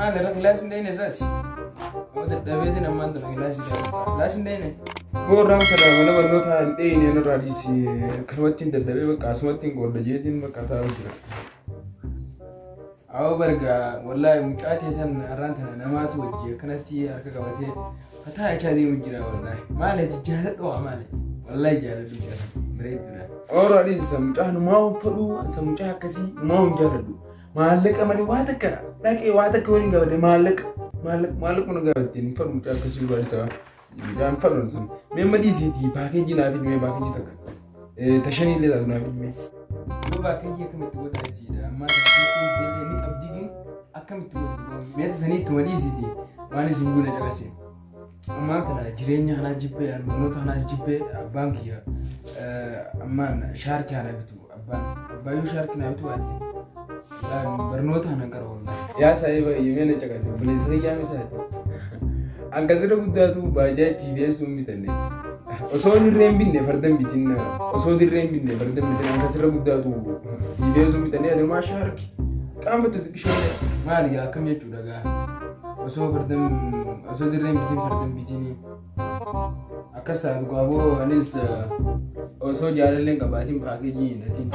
Maal irra kilaasii hin dhayne isaati? Amma dadhabeetiin ammaan tana kilaasii ta'e. Kilaasii hin dhayne. Boorraan kana mana barnootaa hin dhayne nurraa dhiisi. Kanumatti hin dadhabee bakka asumatti hin qoodda jeetiin bakka taa'u jira. Awoo barga wallaahi mucaa teessan har'aan tana namaatu wajji akkanatti harka qabatee fataa jechaa deemu jira wallaahi. Maali ati jaaladhu waa maali? Wallaahi jaaladhu mucaa bareedduudha. Boorraa dhiisi isa mucaa numaa hin fadhuu isa mucaa akkasii numaa hin jaaladhu. Maallaqa malee waa takka dhaqee waa takka waliin gaafadhe maallaqa maallaqa maallaqa na gaafatte hin fadhu mucaa akkasii dhugaa isaa mucaa hin fadhu sun. Mee amma dhiisiitii paakeejii naaf hidhimee paakeejii takka. Tashanii illee taatu naaf hidhimee. Yoo paakeejii akkamitti godhaa isiidha ammaa kana ni qabdii gin akkamitti godhu meeta sanii ittuma dhiisiitii waan isin guna caqasee. Ammaan tana jireenya kanaa jibbee an barnoota kanaas jibbee abbaan kiyya ammaan shaarkii ana bitu abbaan abbaayyuu shaarkii naa bitu baate barnoota kanan qara wallahi. Yaa saahiba iyyuu na caqase obboleessa kiyyaa misaati. Akkasirra guddaatu baajaa TVS sun bitanne. Osoo dirree hin binne farda hin bitin osoo dirree hin binne farda hin bitin akkasirra guddaatu TVS sun bitanne adumaa shaarki qaambattu xiqqishee. Maali gaa akkam jechuudha gaa osoo farda osoo dirree hin bitin farda hin bitin akkas taatu gaaboo anis osoo jaalallee hin qabaatin paakeejii hin dhatin.